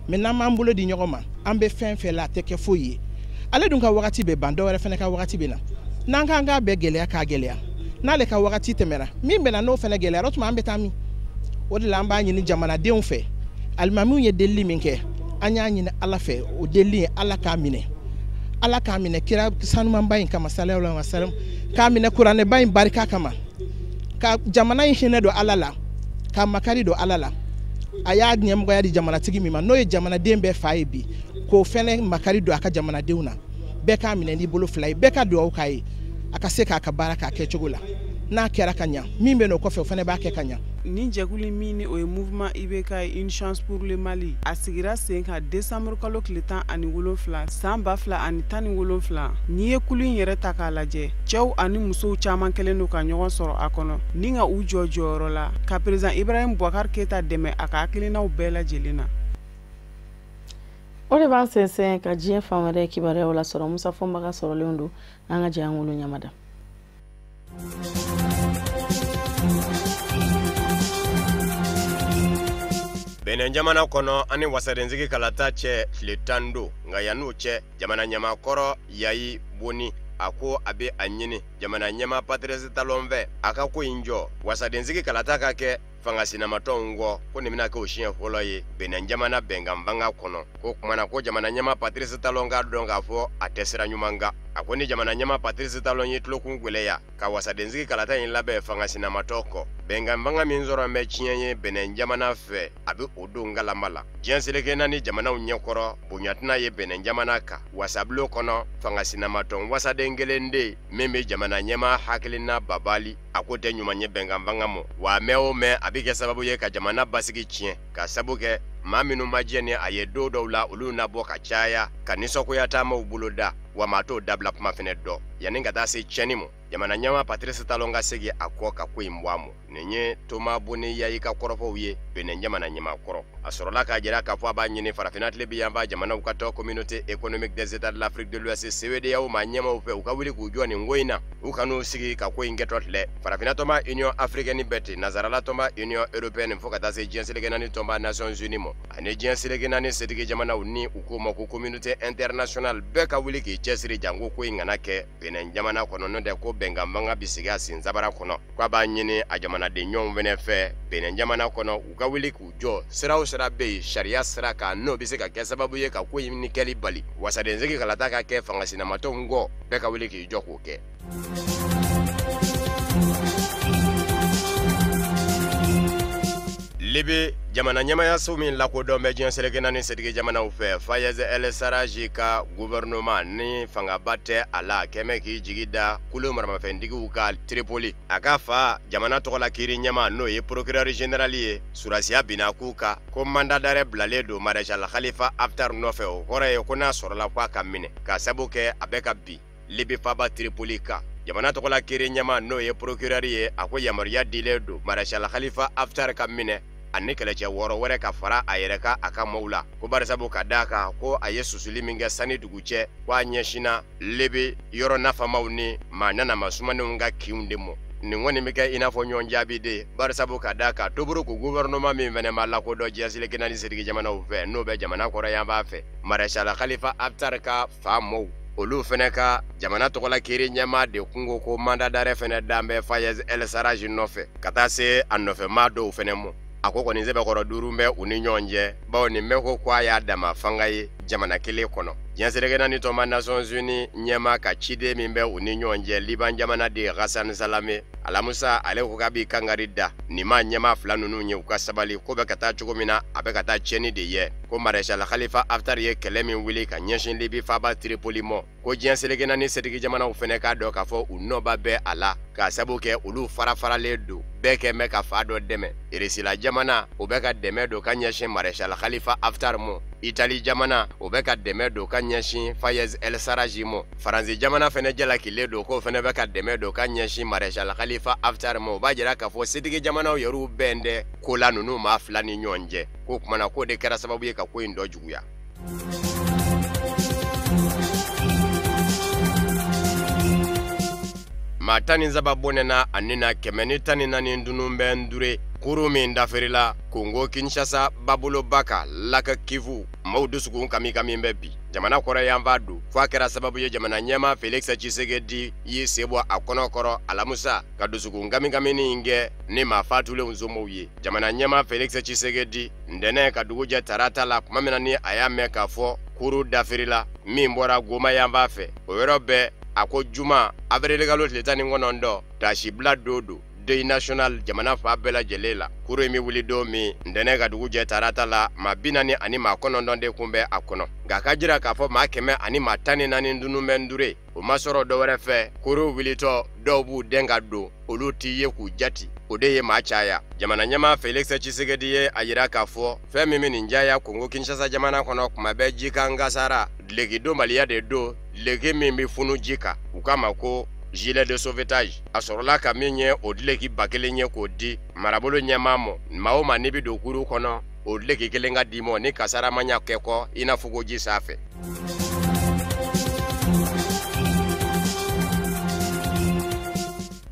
Mɛ n'an m'an bolo di ɲɔgɔn ma, an bɛ fɛn fɛn la, a tɛ kɛ foyi ye. Ale dun ka wagati bɛ ban, dɔwɛrɛ fana ka wagati bɛ na. N'an k'an k'a bɛɛ gɛlɛya k'a gɛlɛya, n'ale ka wagati tɛmɛra, min bɛ na n'o fana gɛlɛyara, o tuma an bɛ taa min? O de la, an b'a ɲini jamanadenw fɛ. Alimamiw ye delili min kɛ, an y'a ɲini Ala fɛ, o delili ye, Ala k'a minɛ. Ala k'a minɛ kira sanumanba in kama, sallallahu alaihi wasallam, k'a minɛ kuranɛba in barika kama, ka jamana in hinɛ don Ala la, ka makari don Ala la. A y'a ɲɛmɔgɔya di jamanatigi min ma, n'o ye jamanaden bɛɛ fa ye bi, k'o fɛnɛ makari don a ka jamanadenw na. Bɛɛ k'a minɛ n'i bolo fila ye, bɛɛ ka dugawu k'a ye, a ka se k'a ka baara k'a kɛcogo la. N'a kɛra ka ɲa, min bɛ n'o kɔfɛ, o fɛnɛ b'a kɛ ka ɲa. Nin jɛkulu min ni o ye Mouvement IBK ye, Une chance pour le Mali, a sigira sen kan décembre kalo tile 17 san 2017. N'i ye kulu in yɛrɛ ta k'a lajɛ, cɛw ani musow caman kɛlen don ka ɲɔgɔn sɔrɔ a kɔnɔ ni ka u jɔ jɔyɔrɔ la ka président Ibrahim Boubacar Keita dɛmɛ a ka hakilinaw bɛɛ lajɛlen na. O de b'an sɛnsɛn ka diɲɛ fan wɛrɛ kibaruyaw lasɔrɔ. Musa Fɔnbaga sɔrɔlenw don, an ka jɛ an wolo ɲamada. Benin jamana kɔnɔ, ani wasadensigi kalata cɛ tile 10 don. Nka yann'o cɛ, jamana ɲɛmaakɔrɔ Yayi Boni, a ko a bɛ a ɲini jamana ɲɛmaa Patrice Talon fɛ, a ka ko in jɔ, wasadensigi kalata ka kɛ fanga sinamatɔnw kɔ. Ko nin bɛna kɛ o siɲɛ fɔlɔ ye Benin jamana bɛnkan fanga kɔnɔ. Ko kumana ko jamana ɲɛmaa Patrice Talon k'a dɔn k'a fɔ a tɛ sira ɲuman kan. A ko ni jamana ɲɛmaa Patrice Talon ye tulokun gwɛlɛya ka wasadensigi kalata in labɛn fanga sinamatɔ kɔ, bɛnkan fanga min sɔrɔ bɛ tiɲɛ ye Benin jamana fɛ, a bɛ o don galama la diɲɛ seleke naani jamanaw ɲɛkɔrɔ. Bonya tɛna ye Benin jamana kan wasabulon kɔnɔ. Fanga sinamatɔn wasaden kelen de min bɛ jamana ɲɛmaa hakilina babali, a ko tɛ ɲuman ye bɛnkan fanga ma wa. Mɛn o mɛn, a bɛ kɛ sababu ye ka jamana basigi tiɲɛ, ka sabu kɛ maa minnu ma jɛ ni a ye don dɔw la, olu na bɔ ka caya ka nisɔngoya taamaw boloda, wa maa t'o dabila kuma fɛnɛ dɔn yanni ka taa se tiɲɛni ma. Jamana ɲɛmaa Patrice Talon ka segin a kɔ ka ko in bɔ a ma. Nin ye Toma Boni Yayi ka kɔrɔfɔw ye, Benin jamana ɲɛmaa kɔrɔ. A sɔrɔla k'a jira k'a fɔ a b'a ɲini farafinna tile bi yanfan jamanaw ka tɔn Communauté économique des États de l'Afrique de l'Ouest, CEDEAO, maa ɲɛmaw fɛ, u ka wuli k'u jɔ nin ko in na, u kan'u sigi ka ko in kɛtɔ filɛ. Farafinna tɔnba Union africaine bɛɛ ten, nazarala tɔnba Union européenne, fo ka taa se diɲɛ seleke naani tɔnba Nations unies ma, ani diɲɛ seleke naani setigi jamanaw ni u k'o ma ko communauté internationale, bɛɛ ka wuli k'i cɛsiri janko ko in kana kɛ Benin jamana kɔnɔ. N'o tɛ ko bɛnkan fanga bi sigi a sen sabara kɔnɔ. K'a b'a ɲini a jamanaden ɲɔgɔnw fɛnɛ fɛ Benin jamana kɔnɔ, u ka wuli k'u jɔ sira o sira bɛ yen sariya sira kan, n'o bɛ se ka kɛ sababu ye ka ko in ni kɛli bali, wasadensigi kalata ka kɛ fanga sinamatɔnw kɔ, bɛɛ ka wuli k'i jɔ k'o kɛ. Libi jamana ɲɛmayaso min lakodɔn bɛ diɲɛ seleke naani setigi jamanaw fɛ, Fayez El Saraji ka gouvernement ni fangaba tɛ a la, kɛmɛ k'i jigi da kulu maramafɛntigiw ka Tripoli. A ka fa jamana tɔgɔla kiiri ɲɛma, n'o ye procureur général ye, surasiya binna k'u kan ko mandat d'arrêt bilalen don maréchal Khalifa Haftar nɔfɛ. O kɔrɔ ye ko n'a sɔrɔla ko a ka minɛ, ka sabu kɛ a bɛ ka bin Libi faba Tripoli kan. Jamana tɔgɔla kiiri ɲɛma, n'o ye procureur ye, a ko yamaruya dilen don maréchal Khalifa Haftar ka minɛ ani kɛlɛcɛ 6 wɛrɛ ka fara a yɛrɛ ka a ka maaw la, ko barisabu ka d'a kan ko a ye susuli min kɛ sani dugu cɛ, ko a ɲɛsinna Libi yɔrɔ nafamaw ni maa nanama sumanenw ka kinw de ma. Nin kɔni bɛ kɛ i n'a fɔ ɲɔgɔn jaabi de, barisabu ka d'a kan Tobruk gouvernement min fɛnɛ ma lakodɔn diɲɛ seleke naani setigi jamanaw fɛ, n'o bɛ jamana kɔrɔ yanfan fɛ, maréchal Khalifa Haftar ka fa maaw, olu fɛnɛ ka jamana tɔgɔla kiiri ɲɛmaa de kun ko mandat d'arrêt fɛnɛ dan bɛ Fayez El Sarraj nɔfɛ, ka taa se a nɔfɛmaa dɔw fɛnɛ ma. A ko kɔni sɛbɛkɔrɔ duuru bɛ u ni ɲɔgɔn cɛ, bawo nin bɛɛ ko a y'a dama fanga ye jamana kelen kɔnɔ. Diɲɛ seleke naani tɔnba Nations Unies ɲɛmaa ka ciden min bɛ u ni ɲɔgɔn cɛ, Liban jamana de Ghassan Salame, alamusa ale ko k'a b'i kangari da nin maa ɲɛmaa fila ninnu ye, u ka sabali, ko bɛ ka taa cogo min na, a bɛ ka taa tiɲɛni de ye. Ko Maréchal Khalifa Haftar ye kɛlɛ min wuli ka ɲɛsin Libi faaba Tripoli mɔ, ko diɲɛ seleke naani setigi jamanaw fɛnɛ k'a dɔn k'a fɔ u nɔba bɛ a la, k'a sabu kɛ olu fara-faralen don, bɛɛ kɛ bɛ ka fa dɔ dɛmɛ. Irisila jamana, o bɛ ka dɛmɛ don ka ɲɛsin Maréchal Khalifa Haftar mɔ. Itali jamana, o bɛ ka dɛmɛ don ka ɲɛsin Fayez El Sarraj mɔ. Faransi jamana fɛnɛ jalakilen don k'o fɛnɛ bɛ ka dɛmɛ don ka ɲɛsin Maréchal Khalifa Haftar mɔ. O b'a jira k'a fɔ setigi jamanaw yɛrɛw bɛn tɛ ko la ninnu maa fila ni ɲɔgɔn cɛ, k'o kumana k'o de kɛra sababu ye ka ko in dɔ juguya. Maa 13 bɔnɛna a ni na, 114 dunun bɛ Ndure kuru min dafirila Kongo Kinshasa baboloba kan Lac Kivu. Maaw dusukun kami kami bɛ bi jamana kɔrɔ yanfan don, fo a kɛra sababu ye jamana ɲɛmaa Felix Tshisekedi y'i sen bɔ a kɔnɔ kɔrɔ alamusa ka dusukun kami kami in kɛ ni maa fatulenw somɔgɔw ye. Jamana ɲɛmaa Felix Tshisekedi ntɛnɛn ka dugu jɛ tarata la, tuma min na ni a y'a mɛn k'a fɔ kuru dafirila min bɔra Goma yanfan fɛ, o yɔrɔ bɛɛ a ko juma avril kalo tile 19 tasibila don don deuil national jamana fan bɛɛ lajɛlen la. Kuru in bɛ wuli don min ntɛnɛn ka dugu jɛ tarata la, maa 49 de kun bɛ a kɔnɔ. Nka ka jira k'a fɔ maa 114 dunun bɛ Ndure, o ma sɔrɔ dɔwɛrɛ fɛ, kuru wulitɔ dɔw b'u den ka don, olu t'i ye k'u jati, o de ye maa caya. Jamana ɲɛmaa Felix Tshisekedi ye a jira k'a fɔ fɛn min bɛ nin caya Kongo Kinshasa jamana kɔnɔ kuma bɛɛ jikan kasara duloki donbaliya de don, duloki min bɛ funu ji kan, u k'a ma ko gilet de sauvetage. A sɔrɔla ka min ye o duloki 1000 ye k'o di marabolo ɲɛmaa ma, maa o maa n'i bɛ don kuru kɔnɔ o duloki kelen ka d'i ma ni kasara ma ɲa kɛ kɔ i n'a fɔ ko ji sanfɛ.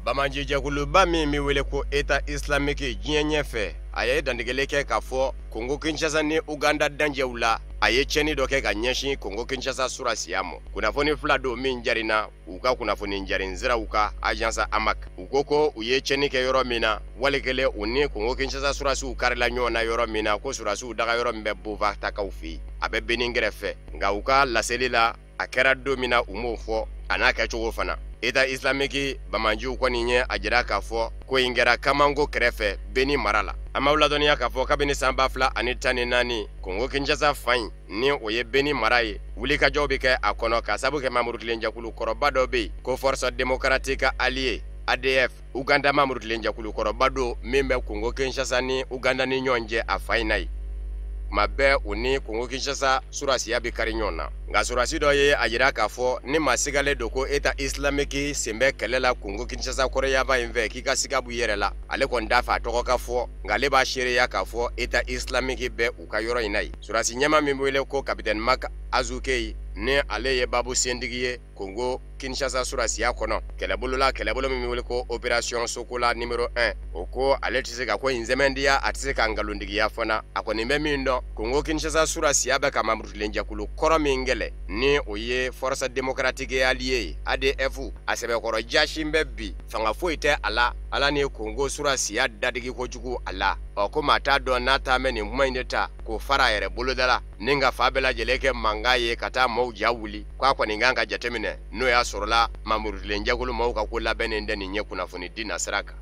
Bamanjijɛkuluba min bɛ wele ko État islamique diɲɛ ɲɛfɛ, a ye dantigɛli kɛ k'a fɔ Kongo Kinshasa ni Uganda danjɛw la, a ye tiɲɛni dɔ kɛ ka ɲɛsin Kongo Kinshasa surasiya ma. Kunnafoni fila don min jarina u ka kunnafoni jarin siraw ka agence Amak. U ko ko u ye tiɲɛni kɛ yɔrɔ min na, wali kelen u ni Kongo Kinshasa surasiw karila ɲɔgɔn na yɔrɔ min na, ko surasiw daga yɔrɔ min bɛ Bova takaw fɛ yen, a bɛ Benin kɛrɛfɛ. Nka u ka laseli la, a kɛra don min na u m'o fɔ, a n'a kɛcogo fana. État islamique bamanjiw kɔni ye a jira k'a fɔ ko in kɛra Kamango kɛrɛfɛ Beni mara la. An b'aw ladɔnniya k'a fɔ kabini san 2014 Kongo Kinshasa fan in ni o ye Beni mara ye, wulikajɔw bɛ kɛ a kɔnɔ k'a sababu kɛ mamurutilenjɛkulu kɔrɔba dɔ bɛ yen ko Force démocratique alliée ADF. Uganda mamurutilenjɛkulu kɔrɔba don min bɛ Kongo Kinshasa ni Uganda ni ɲɔgɔn cɛ a fa in na yen. Kuma bɛɛ u ni Kongo Kinshasa surasiya bɛ kari ɲɔgɔn na. Nka surasi dɔ ye a jira k'a fɔ ni maa sigalen don ko État islamique sen bɛ kɛlɛ la Kongo Kinshasa kɔrɔyanfan in fɛ, k'i ka siga b'u yɛrɛ la. Ale kɔni t'a fɛ a tɔgɔ ka fɔ, nka ale b'a seereya k'a fɔ État islamique bɛ u ka yɔrɔ in na yen. Surasi ɲɛmaa min bɛ wele ko capitaine Mak Hazukay, ni ale ye babu sentigi ye Kongo Kinshasa surasiya kɔnɔ kɛlɛbolo la, kɛlɛbolo min bɛ wele ko opération Sokola numéro 1, o ko ale tɛ se ka ko in sɛmɛntiya, a tɛ se ka nkalontigiya fana. A kɔni bɛ min dɔn, Kongo Kinshasa surasiya bɛ ka mamurutilenjɛkulu kɔrɔ min kɛlɛ ni o ye Force démocratique alliée ye ADF, a sɛbɛkɔrɔ jasin bɛ bi, fanga foyi tɛ a la, ala ni Kongo surasiya dadigi kojugu a la. Ɔ ko maa t'a dɔn n'a taa mɛn nin kuma in de ta k'o fara a yɛrɛ boloda la ni ka fa bɛɛ lajɛlen kɛ mankan ye ka taa maaw ja wuli, k'a kɔni kan ka jateminɛ n'o y'a sɔrɔla mamurutilenjɛkulu maaw ka ko labɛnnen tɛ nin ye kunnafoni di nasira kan.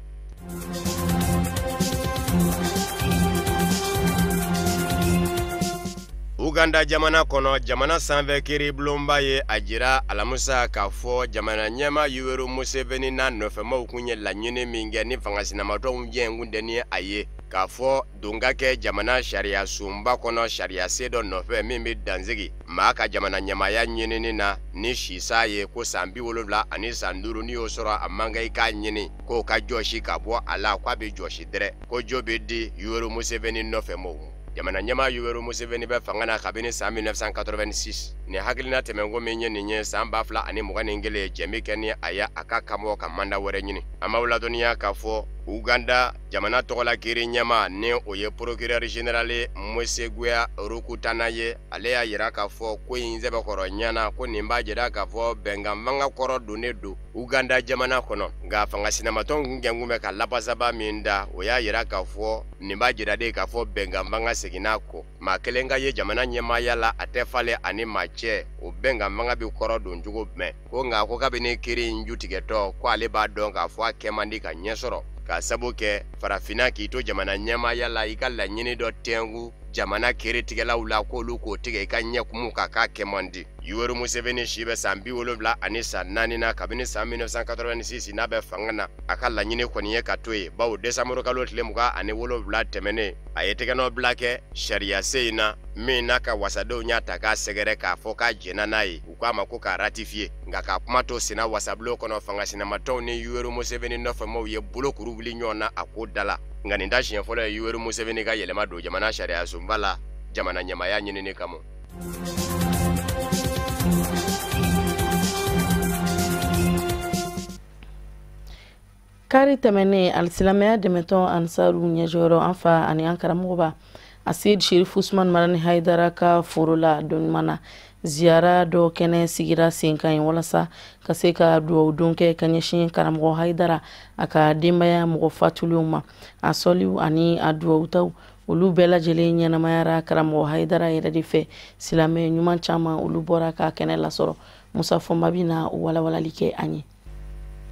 Uganda jamana kɔnɔ, jamana sanfɛ kiiribulonba ye a jira alamusa k'a fɔ jamana ɲɛmaa Yoweri Museveni n'a nɔfɛmaw kun ye laɲini min kɛ ni fanga sinamatɔw jɛ kun tɛ ni a ye k'a fɔ don ka kɛ jamana sariya sunba kɔnɔ sariya sen dɔ nɔfɛ min bɛ dansigi maa ka jamana ɲɛmaaya ɲinini na ni sisa ye, ko san 75 san 5 n'i y'o sɔrɔ a man kan i k'a ɲini, k'o ka jɔsi ka bɔ a la, k'a bɛ jɔsi dɛrɛ, ko jo bɛ di Yoweri Museveni nɔfɛmaw. Jamana ɲɛmaa Yoweri Museveni bɛ fanga na kabini san 1986. Nin hakilina tɛmɛnko min ye nin ye san 2021 jɛmi kɛ ni a ye a ka kamɔ ka manda wɛrɛ ɲini. An b'aw ladɔnniya k'a fɔ Uganda jamana tɔgɔla kiiri ɲɛmaa ni o ye procureur général Mwesigwa Rukutana ye, ale y'a yira k'a fɔ ko in sɛbɛkɔrɔ ɲɛna ko nin b'a jira k'a fɔ bɛnkan fanga kɔrɔ donnen don Uganda jamana kɔnɔ. Nka fanga sinamatɔnw kun kɛn kun bɛ ka lapasaba min da, o y'a yira k'a fɔ nin b'a jira de k'a fɔ bɛnkan fanga seginna kɔ. Maa kelen ka ye jamana ɲɛmaaya la a tɛ falen ani maa cɛ, o bɛnkan fanga bɛ kɔrɔ don cogo jumɛn? Ko nka ko kabini kiiri in ju tigɛtɔ ko ale b'a dɔn k'a fɔ a kɛ man di ka ɲɛ sɔrɔ, k'a sabu kɛ farafinna k'i to jamana ɲɛmaaya la i ka laɲini dɔ tɛnku jamana kiiritigɛlaw la k'olu k'o tigɛ i ka ɲɛkumu kan k'a kɛ man di. Yoweri Museveni si bɛ san 74 na kabini san 1986 n'a bɛ fanga na. A ka laɲini kɔni ye ka to yen, bawo desanburu kalo tile 27 tɛmɛnen a ye tɛgɛnɔbila kɛ sariya sen in na min n'a ka wasadenw y'a ta k'a sɛgɛrɛ k'a fɔ k'a jɛnna n'a ye, u k'a ma ko k'a ratifier. Nka k'a kuma to senna wasabulon kɔnɔ, fanga sinamatɔnw ni Yoweri Museveni nɔfɛmaw ye bolokuru wuli ɲɔgɔn na a ko da la. Nka nin t'a siɲɛ fɔlɔ ye Yoweri Museveni ka yɛlɛma don jamana sariya sunba la jamana ɲɛmaaya ɲinini kama. Kari tɛmɛnen alisilamɛya dɛmɛtɔn Ansaru ɲɛjɔyɔrɔ an fa ani an karamɔgɔba Aseyid Sherif Usman Madani Hayidara ka foro la don na ziyara dɔ kɛnɛ sigira sen kan yen walasa ka se ka dugawu don kɛ ka ɲɛsin karamɔgɔ Hayidara a ka denbaya mɔgɔ fatulenw ma. A sɔliw ani a dugawutaw olu bɛɛ lajɛlen ɲɛnamayara karamɔgɔ Hayidara yɛrɛ de fɛ. Silamɛ ɲuman caman olu bɔra ka kɛnɛ lasɔrɔ. Musa Fɔnba bɛ na o walawalali kɛ an ye.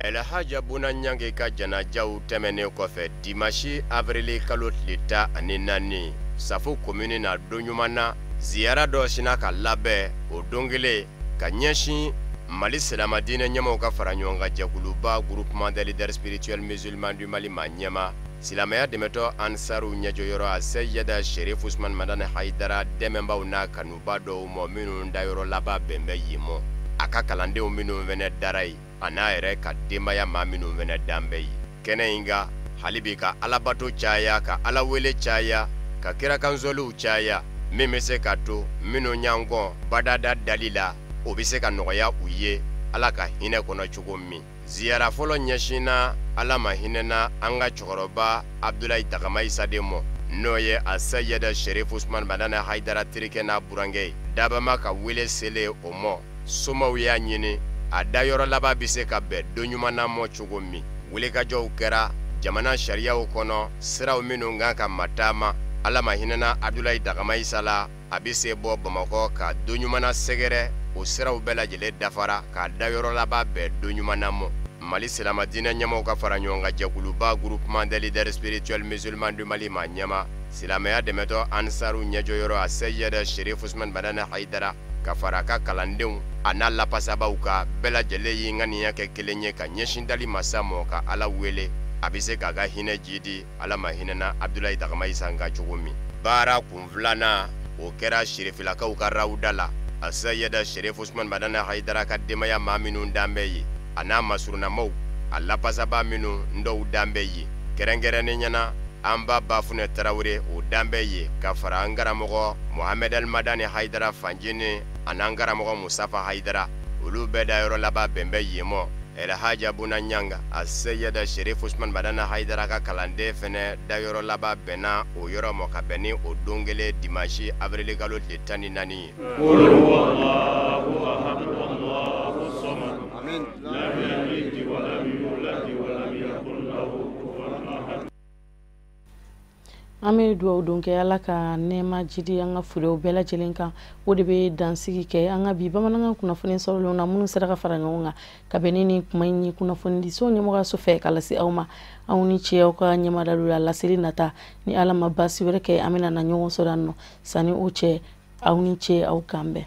Elhaji Buna Ɲange ka janajaw tɛmɛnen kɔfɛ dimanche avril kalo tile 14 Safo commune na don ɲuman na ziyara dɔ sina ka labɛn o don kelen ka ɲɛsin Mali silamɛdiinɛ ɲɛmaaw ka fara ɲɔgɔn kan jɛkuluba groupement des leaders spirituels musulmans du Mali ma ɲɛma silamɛya dɛmɛtɔ Ansaru ɲɛjɔyɔrɔ a Seyida Sherif Usman Madani Hayidara dɛmɛbaw n'a kanuba dɔw mɔ minnu dayɔrɔ laban bɛn bɛ yen mɔ, a ka kalandenw minnu fɛnɛ dara yen a n'a yɛrɛ ka denbaya maa minnu fɛnɛ dan bɛ yen. Kɛnɛ in kan hali bi ka alabato caya, ka ala wele caya, ka kirakanzoliw caya min bɛ se ka to minnu ɲan kɔn badada dali la o bɛ se ka nɔgɔya u ye ala ka hinɛ kɔnɔ cogo min. Ziyara fɔlɔ ɲɛsinna ala ma hinɛna an ka cɛkɔrɔba Abdulayi Dagama Isa de mɔ, n'o ye a Seyida Sherif Usman Madani Hayidara terikɛ n'a burankɛ ye. Dabama ka wele selen o mɔ, somaw y'a ɲini a dayɔrɔ laban bɛ se ka bɛn don ɲuman na mɔ cogo min. Wulikajɔw kɛra jamana sariyaw kɔnɔ siraw minnu kan ka mataama ala ma hinɛna Abdulayi Dagama Isa la a bɛ se bɔ Bamakɔ ka don ɲuman na sɛgɛrɛ, o siraw bɛɛ lajɛlen dafara k'a dayɔrɔ laban bɛn don ɲuman na mɔ. Mali silamɛdiinɛ ɲɛmaaw ka fara ɲɔgɔn kan jɛkuluba groupement des leaders spirituels musulmans du Mali ma ɲɛma silamɛya dɛmɛtɔ Ansaru ɲɛjɔyɔrɔ a Seyida Sherif Usman Madani Hayidara ka fara a ka kalandenw a n'a lapasabaw ka bɛɛ lajɛlen y'i ŋaniya kɛ kelen ye ka ɲɛsin dali masa mɔ ka ala wele a bɛ se k'a ka hinɛ jidi ala ma hinɛna Abdulayi Dagama Isa kan cogo min. Baara kun filanan o kɛra Sherifilakaw ka rawuda la a Seyida Sherif Usman Madani Hayidara ka denbaya maa minnu dan bɛ yen a n'a masurunnamaw a lapasaba minnu dɔw dan bɛ yen, kɛrɛnkɛrɛnnen ɲɛna an ba Bafunɛ Tarawele o dan bɛ yen ka fara an karamɔgɔ Mohamed El Madani Hayidara Fanjini a n'an karamɔgɔ Musafa Hayidara, olu bɛɛ dayɔrɔ laban bɛn bɛ yen mɔ. Elhaji Abuna Ɲanga a Seyida Sherif Usman Madani Hayidara ka kalanden fɛnɛ dayɔrɔ laban bɛnna o yɔrɔ mɔ ka bɛn ni o don kelen dimanche avril kalo tile 14 ye. An bɛ dugawu don kɛ ala ka nɛɛma jidi an ka furew bɛɛ lajɛlen kan. O de bɛ dansigi kɛ an ka bi bamanankan kunnafoni sɔrɔlenw na minnu sera ka fara ɲɔgɔn kan ka bɛn ni nin kuma in ye kunnafonidiso ɲɛmɔgɔyaso fɛ ka lase aw ma. Aw ni ce aw ka ɲɛmadalu la laseli nata ni ala ma baasi wɛrɛ kɛ an bɛna na ɲɔgɔn sɔrɔ yan nɔ. Sanni o cɛ aw ni ce aw kan bɛn.